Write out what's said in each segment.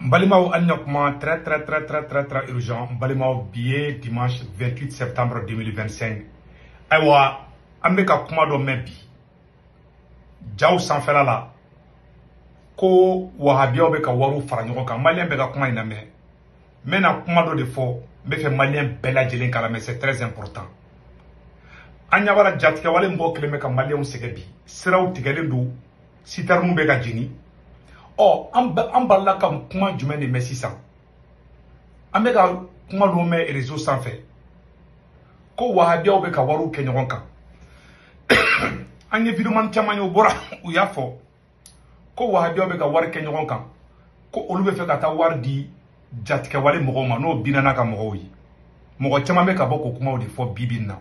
N balimaw, hali na kuma très très très très très très urgent. N balimaw, bi ye dimanche 28 septembre 2025. Ayiwa, an bɛ ka kuma dɔ mɛn bi jaw sanfɛla la ko wahabiyaw bɛ ka wariw fara ɲɔgɔn kan. Maliyɛn bɛ ka kuma in lamɛn. N bɛna kuma dɔ de fɔ, n bɛ fɛ maliyɛn bɛɛ lajɛlen k'a lamɛn, c'est très important. An ɲɛ b'a la, jatigɛwale mɔgɔw kɛlen bɛ ka maliyɛnw sɛgɛn bi. Siraw tigɛlen don, citernes bɛ ka jeni. Ɔ, an balila ka kuma jumɛn de mɛn sisan? An bɛ ka kuma dɔ mɛn réseau sanfɛ ko wahabiyaw bɛ ka wariw kɛ ɲɔgɔn kan. An ye videoman caman ye, u bɔra, u y'a fɔ ko wahabiyaw bɛ ka wari kɛ ɲɔgɔn kan, ko olu bɛ fɛ ka taa wari di jatigɛwale mɔgɔw ma, n'o binna ka mɔgɔw ye. Mɔgɔ caman bɛ ka bɔ k'o kumaw de fɔ bi bi in na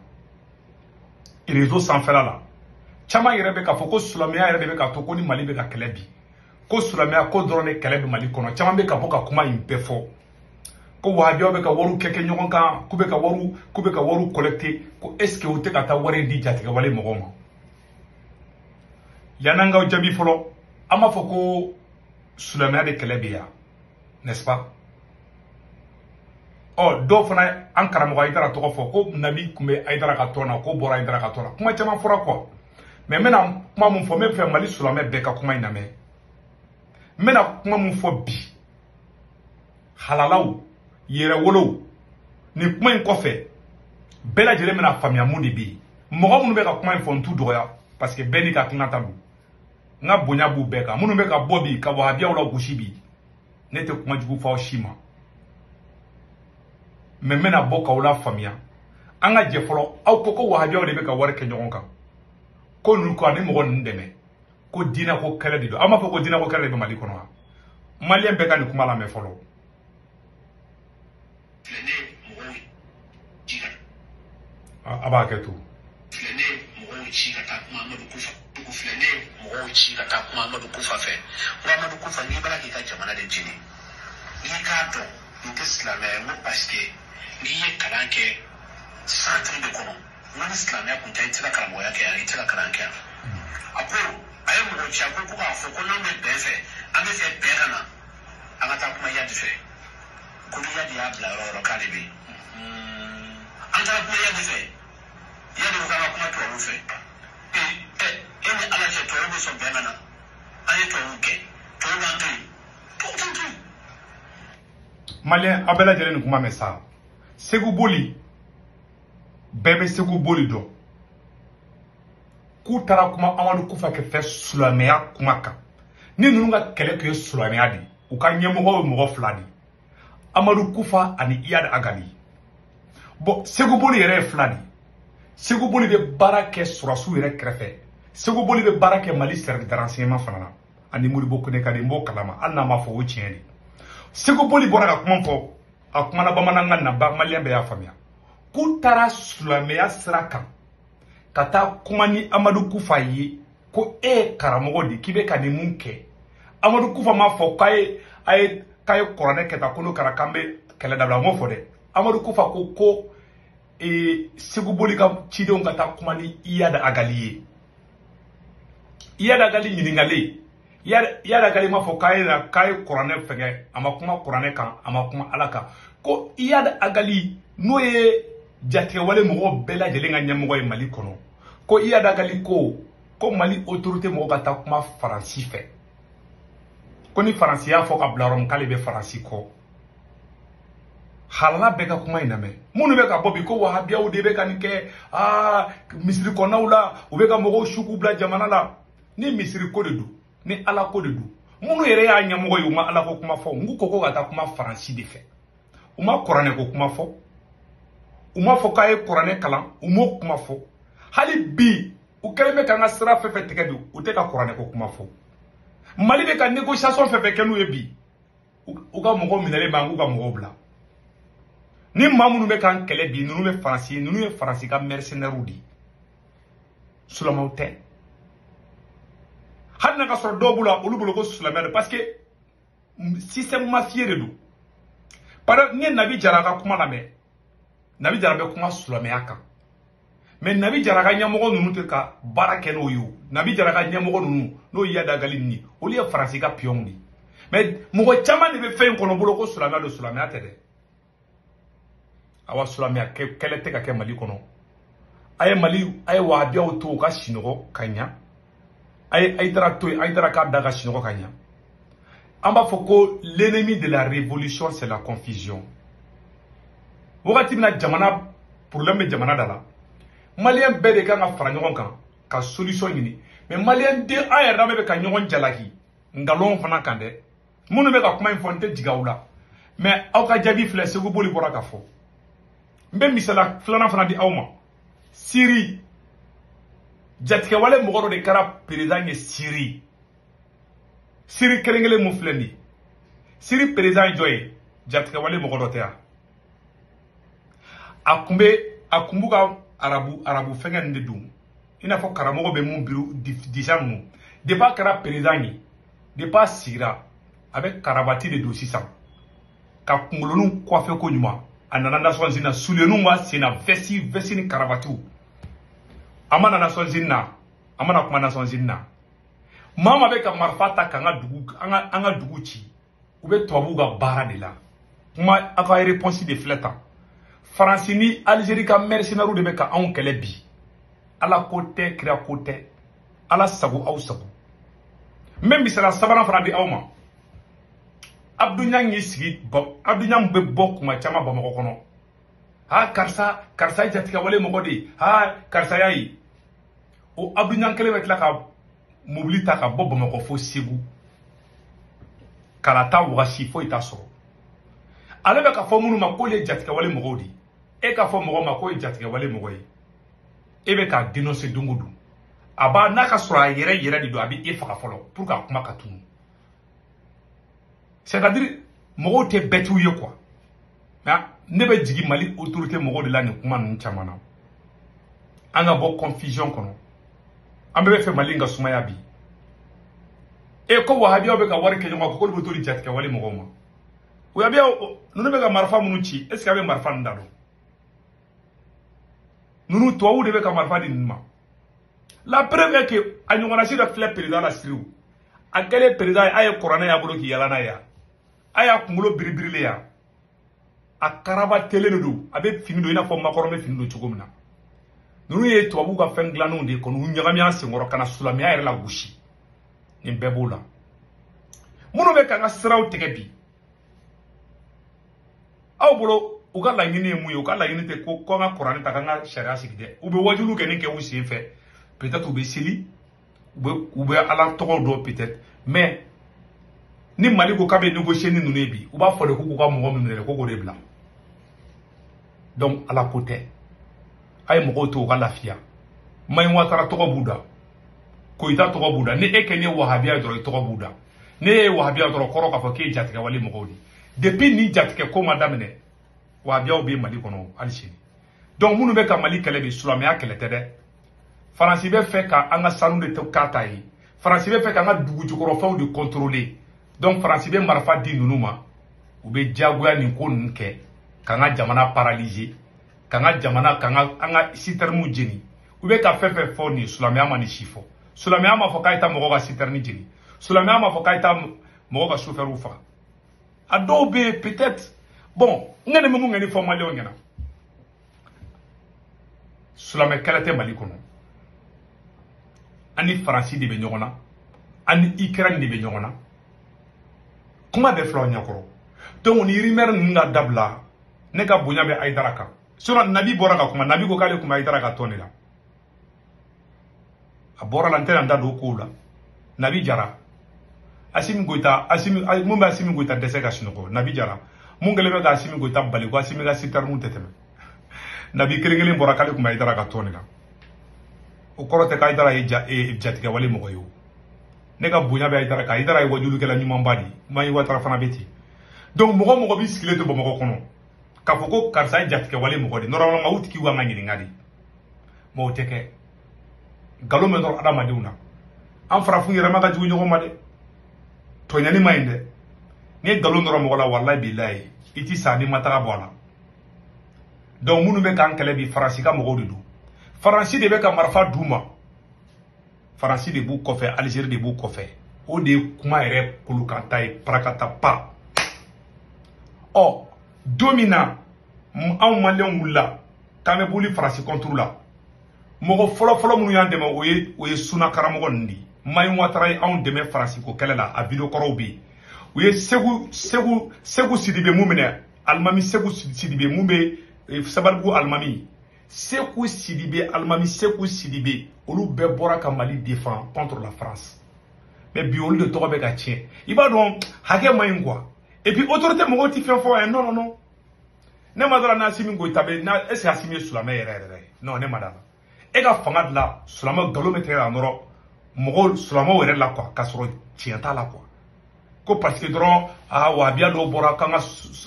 réseau sanfɛla la. Caman yɛrɛ bɛ k'a fɔ ko silamɛya yɛrɛ de bɛ ka to ko ni Mali bɛ ka kɛlɛ bi, ko silamɛya ko dɔrɔn de kɛlɛ bɛ Mali kɔnɔ. Caman bɛ ka bɔ ka kuma in bɛɛ fɔ ko wahabiyaw bɛ ka wariw kɛ ɲɔgɔn kan, k'u bɛ ka wariw collecter, ko est ce que u tɛ ka taa wari di jatigɛwale mɔgɔw ma? Yan'an k'aw jaabi fɔlɔ, an b'a fɔ ko silamɛya de kɛlɛ bɛ yan, n'est-ce pas? Ɔ, dɔw fana, an karamɔgɔ Ayidara tɔgɔ fɔ ko Nabi tun bɛ Ayidara ka tɔn na, ko bɔra Ayidara ka tɔn na. Kuma caman fɔra quoi. Mais n bɛna kuma mun fɔ, n bɛ fɛ Mali silamɛ bɛɛ ka kuma in lamɛn. N bɛna kuma mun fɔ bi, halalaw, yɛrɛwolow, nin kuma in kɔfɛ, bɛɛ lajɛlen bɛna faamuya mun de bɛ yen. Mɔgɔ minnu bɛ ka kuma in fɔ, n t'u dɔgɔya, parce que bɛɛ n'i ka hakilinata don. N ka bonya b'u bɛɛ kan. Minnu bɛ ka bɔ bi ka wahabiyaw la gosi bi, ne tɛ kuma jugu fɔ aw si ma, mais n bɛna bɔ k'aw la faamuya. An ka jɛ fɔlɔ. Aw ko ko wahabiyaw de bɛ ka wari kɛ ɲɔgɔn kan, ko ninnu ko ani mɔgɔ ninnu dɛmɛ, ko diinɛ ko kɛlɛ de don. An b'a fɔ ko diinɛ ko kɛlɛ de bɛ Mali kɔnɔ wa? Maliyɛn bɛɛ ka nin kuma lamɛn fɔlɔ. Filɛ, ne ye mɔgɔw ci ka A b'a kɛ to. Filɛ, ne ye mɔgɔw ci ka taa kuma Amadu Kufa. Filɛ, ne ye mɔgɔw ci ka taa kuma Amadu Kufa fɛ. N ko Amadu Kufa, n'i b'a k'i ka jamana de jeni, n'i k'a dɔn nin tɛ silamɛya ye. N ko parce que n'i ye kalan kɛ centre de kɔnɔ, n ko ni silamɛya kun tɛ, i tɛ se ka karamɔgɔya kɛ yan, i tɛ se ka kalan kɛ yan. A ko a ye mɔgɔ ci, a ko ko k'a fɔ ko n'an bɛ bɛn fɛ, an bɛ fɛ bɛn ka na, an ka taa kuma Yadi fɛ, ko ni Yadi y'a bila yɔrɔ o yɔrɔ, k'ale bɛ yen. An taara kuma Yadi fɛ, Yadi ko k'an ka kuma tubabuw fɛ. Ee ɛ, e ni Ala cɛ, tubabu bɛ sɔn bɛn ka na? An ye tubabuw gɛn, tubabu b'an to yen, tubabu t'an to yen. Maliyɛn, aw bɛɛ lajɛlen nin kuma mɛn sa. Segu Boli, bɛɛ bɛ Segu Boli dɔn. K'u taara kuma Amadu Kufa kɛ fɛ silamɛya kuma kan. Ni ninnu ka kɛlɛ tun ye silamɛya de ye, u ka ɲɛmɔgɔ ye mɔgɔ fila de ye, Amadu Kufa ani Iyad Agali. Bon, Segu Boli yɛrɛ ye fila de ye. Segu Boli bɛ baara kɛ sɔrɔsiw yɛrɛ kɛrɛfɛ. Segu Boli bɛ baara kɛ Mali service de renseignement fana na ani Modibo Kone ka di. N b'o kalama, hali n'a ma fɔ, o tiɲɛ de. Segu Boli bɔra ka kuma fɔ, a kumana bamanankan na ba, maliyɛn bɛɛ y'a faamuya k'u taara silamɛya sira kan ka taa kuma ni Amadu Kufa ye, ko e ye karamɔgɔ de, k'i bɛ ka nin mun kɛ? Amadu Kufa m'a fɔ k'a ye a ye k'a ye kuranɛ kɛ tan, ko n'o kɛra k'an bɛ kɛlɛ dabila. A m'o fɔ dɛ. Amadu Kufa ko Segu Boli ka cidenw ka taa kuma ni Iyad Agali ye. Iyad Agali ɲininkalen, Iyad Agali m'a fɔ k'a ye na k'a ye kuranɛ fɛngɛ. A ma kuma kuranɛ kan, a ma kuma Ala kan. Ko Iyad Agali, n'o ye jatigɛwale mɔgɔw bɛɛ lajɛlen ka ɲɛmɔgɔ ye Mali kɔnɔ, ko Iyad Agali ko ko Mali autorité mɔgɔw ka taa kuma Faransi fɛ, ko ni Faransi y'a fɔ ka bila yɔrɔ min, k'ale bɛ Faransi kɔ. Halala bɛɛ ka kuma in lamɛn. Minnu bɛ ka bɔ bi ko wahabiyaw de bɛ ka nin kɛ, aa, misiri kɔnɔnaw la, u bɛ ka mɔgɔw su k'u bila jamana la. Ni misiri ko de don, ni Ala ko de don, minnu yɛrɛ y'a ɲɛmɔgɔ ye, u ma Ala ko kuma fɔ. N ko ka taa kuma Faransi de fɛ. U ma kuranɛ ko kuma fɔ, u ma fɔ k'a ye kuranɛ kalan, u m'o kuma fɔ. Hali bi, u kɛlen bɛ k'an ka sira fɛn fɛn tigɛ bi, u tɛ ka kuranɛ ko kuma fɔ. Mali bɛ ka négociation fɛn fɛn kɛ n'u ye bi, u ka mɔgɔw minɛlen b'an, k'u ka mɔgɔw bila. Ni maa minnu bɛ k'an kɛlɛ bi, ninnu bɛ Faransi, ninnu ye Faransi ka mercenaires de ye, silamɛw tɛ. Hali n'a ka sɔrɔ dɔw b'u la, olu bolo ko silamɛ don, parce que système mafieux de don. Par exemple, n'i ye Nabi Jara ka kuma lamɛn, Nabi Jara bɛ kuma silamɛya kan, mais Nabi Jara ka ɲɛmɔgɔ ninnu tɛ ka baara kɛ n'o ye. O Nabi Jara ka ɲɛmɔgɔ ninnu, n'o ye Iyad Agali ninnu ye, olu ye Faransi ka pion de ye. Mais mɔgɔ caman de bɛ fɛn in kɔnɔ bolo ko silamɛya don, silamɛya tɛ dɛ. Awa silamɛya kɛlɛ tɛ ka kɛ Mali kɔnɔ. A ye Mali, a ye wahabiyaw to u ka sinɔgɔ ka ɲa. A ye Hayidara to yen, Hayidara k'a da ka sinɔgɔ ka ɲa. An b'a fɔ ko l'ennemi de la révolution, c'est la confusion. Wagati min na jamana problème bɛ jamana da la, maliyɛn bɛɛ de kan ka fara ɲɔgɔn kan ka solution ɲini. Mais maliyɛn den an yɛrɛ dama bɛ ka ɲɔgɔn jalaki nkalon fana kan dɛ. Minnu bɛ ka kuma in fɔ, n tɛ jigin aw la, mais aw ka jaabi filɛ, Segu Boli bɔra ka fɔ. N bɛ misaliya filanan fana di aw ma. Siri jatigɛwale mɔgɔ dɔ de kɛra président ye Siri. Siri kelen kelen mun filɛ nin ye, Siri président ye jɔn ye? Jatigɛwale mɔgɔ dɔ tɛ yan. A kun bɛ, a kun b'u ka arabu fɛngɛ ninnu de don, i n'a fɔ karamɔgɔ bɛ mun biri disa ninnu. Depuis a kɛra président ye, depuis a sigira, a bɛ karabati de don sisan ka kunkoloninw coiffé ko ɲuman. A nana Nations Unies na, souliers b'a sen na, veste ni karabatiw. A ma na Nations Unies na, a mana kuma Nations Unies na, maa maa bɛ ka marifa ta k'an ka dugu, an ka dugu ci, u bɛ tubabuw ka baara de la. Kuma aw ka réponse de filɛ tan. Faransi ni Algérie ka mercenaires de bɛ ka anw kɛlɛ bi. Ala ko tɛ, kira ko tɛ, Ala sago aw sago. N bɛ misaliya sabanan fana di aw ma. Abdou Niang y'i sigi, Abdou Niang bɛ bɔ kuma caman Bamakɔ kɔnɔ. Ha, karisa, karisa ye jatigɛwale mɔgɔ de ye. Ha, karisa y'a ye. O Abdou Niang kelen bɛ tila ka mobili ta ka bɔ Bamakɔ fo Segu. Kala ta wagasi foyi t'a sɔrɔ. Ale bɛ ka fɔ minnu ma k'olu ye jatigɛwale mɔgɔw de ye. E k'a fɔ mɔgɔ ma k'o ye jatigɛwale mɔgɔ ye, e bɛ k'a dénoncer don o don. A b'a n'a ka sɔrɔ a yɛrɛ yɛrɛ de don, a bɛ e faga fɔlɔ pour que a kuma ka tunu. C'est-à-dire mɔgɔw tɛ bɛtiw ye quoi. Mais ne bɛ jigin Mali autorité mɔgɔw de la nin kuma ninnu caman na. An ka bɔ confusion kɔnɔ. An bɛɛ bɛ fɛ Mali in ka sumaya bi. E ko wahabiyaw bɛ ka wari kɛ ɲɔgɔn kan k'olu bɛ t'o di jatigɛwale mɔgɔw ma. Wahabiyaw ninnu bɛ ka marifa minnu ci, est ce que a bɛ marifa ninnu da dɔn? Ninnu tubabuw de bɛ ka marifa di ninnu ma. La preuve est que a ɲɔgɔnna si dɔ filɛ président la Siriw. A kɛlen président ye, a ye kuranɛ y'a bolo k'i yala n'a ye. A y'a kunkolo biribirilen yan. A karaba telen de don, a bɛ fini don i n'a fɔ makɔrɔ bɛ fini don cogo min na. Ninnu ye tubabuw ka fɛn dilannenw de ye, kɔni ɲagami an senkɔrɔ ka na silamɛya yɛrɛ la gosi. Nin bɛɛ b'o la. Minnu bɛ k'an ka siraw tigɛ bi, aw bolo u ka laɲini ye mun ye? U ka laɲini tɛ ko an ka kuranɛ ta k'an ka sariya sigi dɛ. U bɛ wajuliw kɛ ni kɛ u sen fɛ. Peut-être u bɛ seli, u bɛ Ala tɔgɔ dɔn peut-être. Mais ni Mali ko k'a bɛ négocier ni ninnu ye bi, u b'a fɔ de k'u ka mɔgɔ min minɛ ko k'o de bila. Donc Ala ko tɛ. A ye mɔgɔw to u ka lafiya. Mayi Watara tɔgɔ b'u da, Koyita tɔgɔ b'u da. Ni e kɛ ne ye wahabiya dɔrɔn, i tɔgɔ b'u da. Ne ye wahabiya dɔrɔn, kɔrɔ k'a fɔ k'e ye jatigɛwale mɔgɔw de. Depuis ni jatigɛ ko ma daminɛ, wahabiyaw bɛ Mali kɔnɔ hali sini. Donc minnu bɛ ka Mali kɛlɛ bi, silamɛya kɛlɛ tɛ dɛ. Faransi bɛ fɛ ka an ka sanu de to k'a ta ye. Faransi bɛ fɛ k'an ka dugu jukɔrɔfɛnw de contrôler. Donc Faransi bɛ marifa di ninnu ma, u bɛ diyagoya nin ko ninnu kɛ k'an ka jamana paralyser, k'an ka jamana, k'an ka an ka citernes jeni. U bɛ ka fɛn fɛn fɔ nin, silamɛya ma nin si fɔ. Silamɛya ma fɔ k'a ye taa mɔgɔ ka citerne jeni. Silamɛya ma fɔ k'a ye taa mɔgɔ ka chauffeur faga. A dɔw bɛ yen peut-être, bon, n kɔni bɛ mun kɔni fɔ maliyɛnw ɲɛna, silamɛ kɛlɛ tɛ Mali kɔnɔ. An ni Faransi de bɛ ɲɔgɔn na, an ni Ukraine de bɛ ɲɔgɔn na. Kuma bɛɛ filɛ aw ɲɛkɔrɔ. Donc ni rumeur ninnu ka dabila, ne ka bonya bɛ Hayidara kan. Sinon Nabi bɔra ka kuma, Nabi ko k'ale kun bɛ Hayidara ka tɔn de la. A bɔra la, n tɛna n da don o kow la. Nabi Jara, Asimi Goyita, Asimi mun bɛ Asimi Goyita dɛsɛ ka sunɔgɔ? Nabi Jara mun kɛlen bɛ ka Asimi Goyita bali ko Asimi ka citerne tɛ tɛmɛ? Nabi kelen kelen bɔra k'ale kun bɛ Hayidara ka tɔn de la. O kɔrɔ tɛ k'Hayidara ye jatigɛwale mɔgɔ ye o. Ne ka bonya bɛ Hayidara kan. Hayidara ye wajulikɛla ɲumanba de ye. Mayi Watara fana bɛ ten. Donc mɔgɔ mɔgɔ b'i sigilen to Bamakɔ kɔnɔ k'a fɔ ko karisa ye jatigɛwale mɔgɔ de ye, normalement u tigiw kan ka ɲininka de. Mais o tɛ kɛ. Nkalon bɛ nɔrɔ adamadenw na. An farafin yɛrɛ ma ka jugu ɲɔgɔn ma dɛ. Tɔɲɔni ma ɲi dɛ. N'i ye nkalon nɔrɔ mɔgɔ la, walayi bilayi, i ti sa n'i ma taga bɔ a la. Donc minnu bɛ k'an kɛlɛ bi, Faransi ka mɔgɔw de don. Faransi de bɛ ka marifa d'u ma. Faransi de b'u kɔfɛ, Algérie de b'u kɔfɛ. O de ye kuma yɛrɛ kolokanta ye parakata pa. Ɔ don min na anw maliyɛnw wulila k'an bɛ boli Faransi contre la, mɔgɔ fɔlɔ-fɔlɔ minnu y'an dɛmɛ o ye suna karamɔgɔ ninnu de ye. Mayi Watara ye anw dɛmɛ Faransi ko kɛlɛ la, a vidéo kɔrɔw bɛ yen. U ye Segu Sidibe mun minɛ, alimami Segu Sidibe mun bɛ Sabalibugu alimami Segu Sidibe, alimami Segu Sidibe, olu bɛɛ bɔra ka Mali défend contre la France. Mais bi olu de tɔgɔ bɛ ka tiɲɛ. I b'a dɔn hakɛ man ɲi quoi. Et puis autorité mɔgɔw ti fɛn fɔ. Non non non, ne ma dara n'Asimi Goïta bɛ na. Est ce que Asimi ye silamɛ yɛrɛ yɛrɛ ye? Non, ne ma d'a la. E ka fanga dilan silamɛ nkalon bɛ tigɛ ka nɔrɔ mɔgɔw silamɛw yɛrɛ la quoi, k'a sɔrɔ tiɲɛ t'a la quoi. Ko parce que dɔrɔn aa wahabiya dɔw bɔra k'an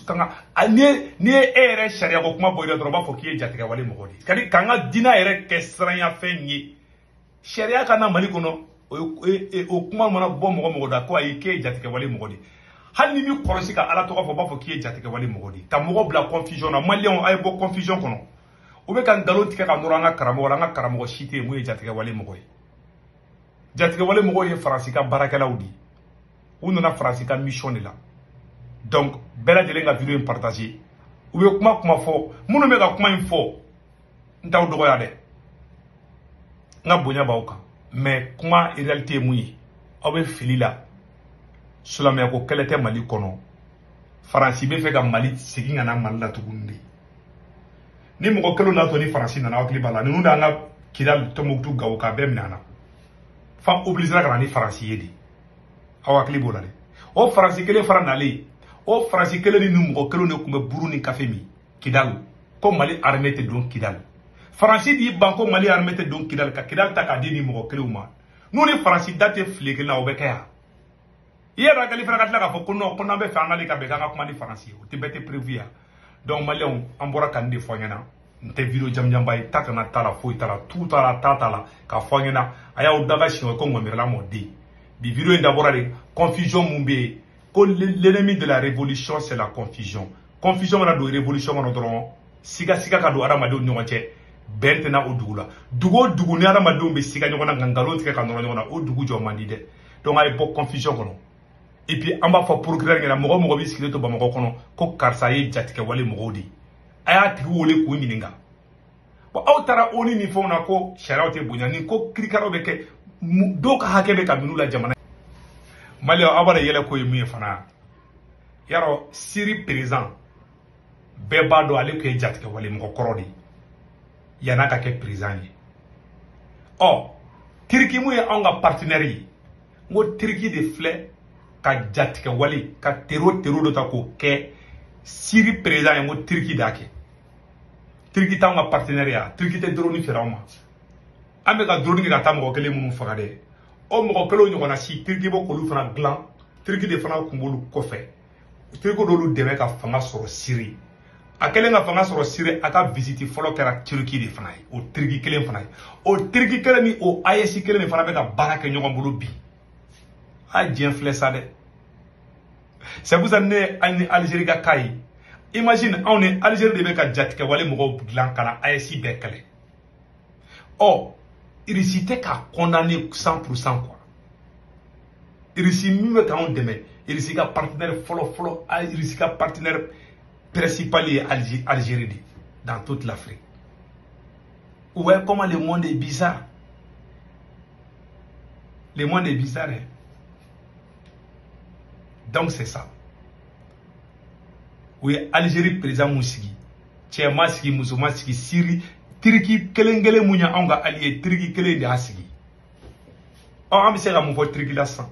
ka n'i ye e yɛrɛ sariya ko kuma bɔ i la dɔrɔn, u b'a fɔ k'i ye jatigɛwale mɔgɔ de ye. C'est à dire k'an ka diinɛ yɛrɛ kɛ siranyafɛn ye. Sariya ka na Mali kɔnɔ, o kuma mana bɔ mɔgɔ mɔgɔ da ko ayi k'e ye jatigɛwale mɔgɔ de ye. Hali ni m'i kɔlɔsi ka Ala tɔgɔ fɔ, u b'a fɔ k'i ye jatigɛwale mɔgɔ de ye. Ka mɔgɔ bila confusion na. Maliyɛnw, a ye bɔ confusion kɔnɔ. U bɛ ka nkalon tigɛ ka nɔrɔ an ka karamɔgɔ la. An ka karamɔgɔ si tɛ yen mun ye jatigɛwale mɔgɔ ye. Jatigɛwale mɔgɔw ye Faransi ka baarakɛlaw de ye. U nana Faransi ka mission de la. Donc bɛɛ lajɛlen ka vidéo in partager. U bɛ kuma fɔ, minnu bɛ ka kuma in fɔ, n t'aw dɔgɔya dɛ, n ka bonya b'aw kan. Mais kuma réalité ye mun ye? Aw bɛ fili la. Silamɛya ko kɛlɛ tɛ Mali kɔnɔ. Faransi bɛ fɛ ka Mali segin ka na Mali la tuguni de. Ni mɔgɔ kelenw n'a to ni Faransi nana, aw hakili b'a la, ninnu d'an ka Kidali, Tɔnbukutu, Gawo k'a bɛɛ minɛ an na. Fan obligé ka na ni Faransi ye de. Aw hakili b'o la dɛ. O Faransi kelen fana nalen, o Faransi kelen ni mɔgɔ kelenw de tun bɛ buru ni kafe min Kidali, ko Mali armée tɛ don Kidali. Faransi b'i ban ko Mali armée tɛ don Kidali, ka Kidali ta k'a di ni mɔgɔ kelenw ma. N'u ni Faransi da tɛ file kelen na, o bɛ kɛ yan. I yɛrɛ hakili fana ka tila k'a fɔ ko non, ko n'an bɛ fɛ an n'ale ka bɛn k'an ka kuma ni Faransi ye, o tɛ bɛɛ tɛ prévu yan. Donc maliyɛnw, an bɔra ka nin de fɔ an ɲɛna. N tɛ vidéo jamujanba ye, ta kana t'a la, foyi t'a la, tu t'a la, ta t'a la, k'a fɔ an ɲɛna. A y'aw da ka siɲɛ ko ŋɔmirila mɔden. Bi vidéo in dabɔra de confusion mun bɛ yen, ko l'ennemi de la révolution c'est la confusion. Confusion mana don révolution kɔnɔ dɔrɔn, siga siga ka don adamadenw ni ɲɔgɔn cɛ, bɛn tɛna o dugu la. Dugu o dugu ni adamadenw bɛ siga ɲɔgɔn na ka nkalon tigɛ ka nɔrɔ ɲɔgɔn na, o dugu jɔ man di dɛ. Donc a ye bɔ confusion kɔnɔ. Et puis an b'a fɔ procureur ɲɛna, mɔgɔ mɔgɔ b'i sigilen to Bamakɔ kɔnɔ ko karisa ye jatigɛwale mɔgɔw de ye, a y'a tigi wele k'u ɲininka. Bon, aw taara ONU ni fɛnw na ko sariyaw tɛ bonya, ni ko kirikaraw bɛ kɛ, dɔw ka hakɛ bɛ ka minnu la jamana. Maliyɛnw, aw b'a dɔn yɛlɛ ko ye mun ye fana. Yarɔ Siri président bɛɛ b'a dɔn ale tun ye jatigɛwale mɔgɔ kɔrɔ de ye yann'a ka kɛ président ye. Ɔ Tiriki mun ye anw ka partenaire ye, n ko Tiriki de filɛ ka jatigɛwale ka tero dɔ ta k'o kɛ Siri président ye, n ko Tiriki de y'a kɛ. Tiriki t'anw ka partenaire ye, Tiriki tɛ drone feere anw ma. An bɛ ka drone kɛ ka taa mɔgɔ kelen minnu faga dɛ, o mɔgɔ kelenw ɲɔgɔnna si Tiriki bɛ k'olu fana dilan. Tiriki de fana kun b'olu kɔfɛ. Tiriki d'olu dɛmɛ ka fanga sɔrɔ Siri. A kɛlen ka fanga sɔrɔ Siri, a ka visite fɔlɔ kɛra Tiriki de fana ye, o Tiriki kelen fana ye. O Tiriki kelen ni o AES kelen de fana bɛ ka baara kɛ ɲɔgɔn bolo bi. A diɲɛ filɛ sa dɛ. C'est pour ça ne an ni Algérie ka cas ye. Imagine anw ni Algérie de bɛ ka jatigɛwale mɔgɔw dilan ka na AES bɛɛ kɛlɛ. Ɔ Russie tɛ k'a condamner 100% quoi. Russie min bɛ k'anw dɛmɛ, Russie ka partenaire fɔlɔ fɔlɔ, Russie ka partenaire principal ye Algérie de dans toute l'Afrique. Ouais, comment le monde est bizarre. Le monde est bizarre, hein. Donc c'est ça. Oui, Algérie président mun sigi, cɛ ma sigi, muso ma sigi, Syrie, Turquie kelen kelen mun ye anw ka allié, Turquie kelen de y'a sigi. Ɔ an bɛ se ka mun fɔ Turquie la sisan?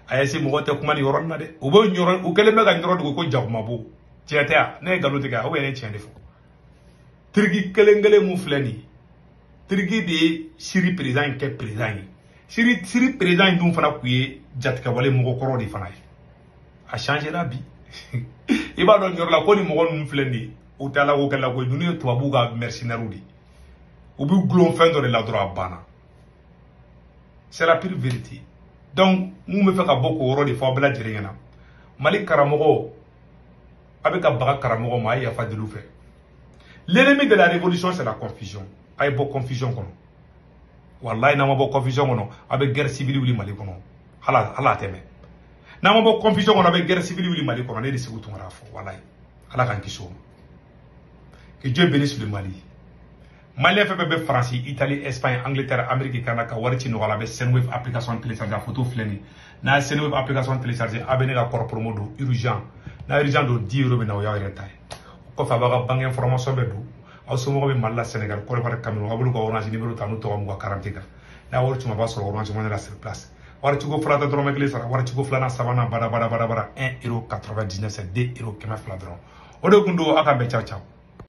A ye se mɔgɔ tɛ kuma nin yɔrɔnin na dɛ. U bɛ ɲɔrɔ, u kɛlen bɛ ka ɲɔrɔ dogo ko jakumabo. Tiɲɛ tɛ yan, ne ye nkalon tigɛ, ou bien ne ye tiɲɛ de fɔ. Turquie kelen kelen mun filɛ nin ye, Turquie de ye Syrie président in kɛ président ye. Syrie président in dun fana tun ye jatigɛwale mɔgɔkɔrɔ de fana ye. A changé la bi. I b'a dɔn yɔrɔ la ko ni mɔgɔ ninnu filɛ nin ye, u tɛ ala ko kɛlɛ la koyi, ninnu ye tubabuw ka mercenaires de ye. U b'u gulon fɛn dɔ de la dɔrɔn a banna. C'est la pure vérité. Donc mun bɛ fɛ ka bɔ k'o yɔrɔ de fɔ aw bɛɛ lajɛlen ɲɛna. Mali karamɔgɔ, a bɛ ka baga karamɔgɔ ma, a ye yafa deli u fɛ. L'ennemi de la révolution c'est la confusion. A ye bɔ confusion kɔnɔ. Wallahi n'an ma bɔ confusion kɔnɔ, a bɛ guerre civile wuli Mali kɔnɔ. Hala hala tɛmɛ. N'an ma bɔ confusion kɔnɔ, a bɛ guerre civile wuli Mali kɔnɔ. Ne de Sekou Tounkara fɔ, walayi. Ala k'an kisi o ma. Que Dieu bénisse le Mali. Malien fɛn fɛn bɛ Faransi, Italie, Espagne, Angleterre, Amérique, Canada ka wari ci nɔgɔya la, a bɛ Sendwave application télécharger. A photo filɛ nin ye. N'a ye Sendwave application télécharger, a bɛ ne ka code promo don urgent. N'a urgent don, 10 euros bɛ na, o y'aw yɛrɛ ta ye. O kɔfɛ, a b'a ka banque information bɛɛ don. Aw somɔgɔw bɛ Mali la, Sénégal, Côte d'Ivoire, Cameroun, aw b'olu ka Orange numéro ta n'u tɔgɔ m'u ka carte kan. N'a wari ci ma, a b'a sɔrɔ Orange Money la sur place. Wari ciko fila tɛ dɔrɔmɛ kelen sara, wari ciko filanan, sabanan, bada bada bada bada, 1 euro 99, c'est 2 euro 200 dɔrɔn. O de kun don, aw ka bɛn, ciao ciao.